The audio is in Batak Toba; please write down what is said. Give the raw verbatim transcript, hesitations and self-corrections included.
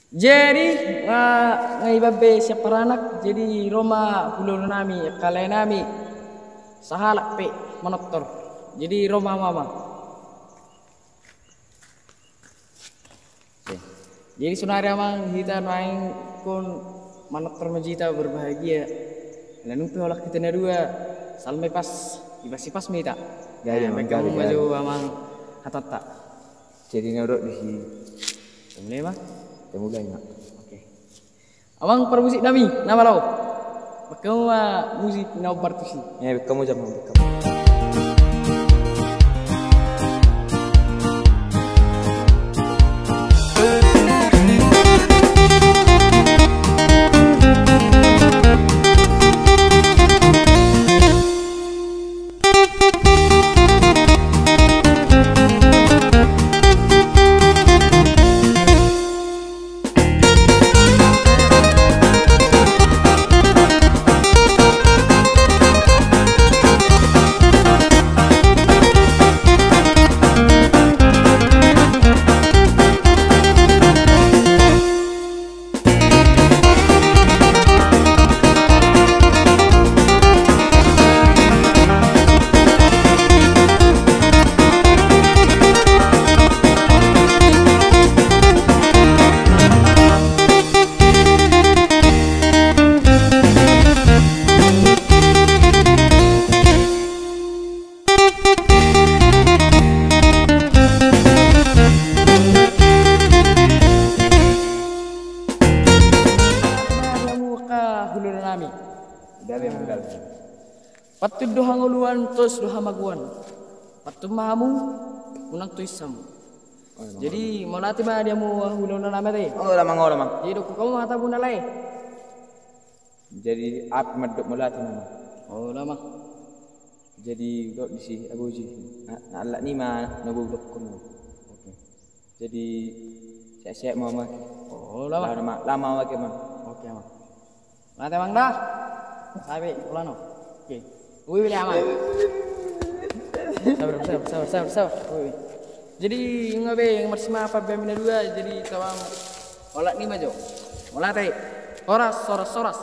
Jadi nga, nga iba be sian paranak, jadi ro ma hulahula nami, angka lae nami, sahalak pe manortor. Jadi ro ma hamu amang. Oke. Jadi sonari amang hita nuaeng ingkon manortor ma jo hita berbahagia. Nunga pe holan hita na dua, salmai pas, iba si pas ma hita. Jadi amang, baen hamu ma jo amang hatanta. Jadi na dok disi. Mulai ma. Mulai ma. Oke. Amang parmusik nami, na malo. Baen hamu ma musik na ombar tusi. Ya, baen hamu jam, baen hamu. Hulahula nami. Pantun do hangoluan, tois do hamagoan. Pantun ma hamu, unang tois hamu. Jadi mauliate ma di hamu hulahula nami ate. Olo amang, olo amang. Jadi dokkon hamu ma hatamu na lae. Jadi api mandok mauliate ma amang. Olo amang. Jadi dok disi aboji. Na alak ni ma na boi dokkon. Oke. Jadi sehat-sehat ma amang. Olo amang. Lama lama amang. Oke amang. Mauliate amang da. Sabe ulang no. Oke. Ui wili amang. Sabar sabar sabar sabar sabar. Ui. Jadi nunga be marsimapar be hami na dua, jadi tawang holan ni ma jo. Mauliate. Horas horas horas.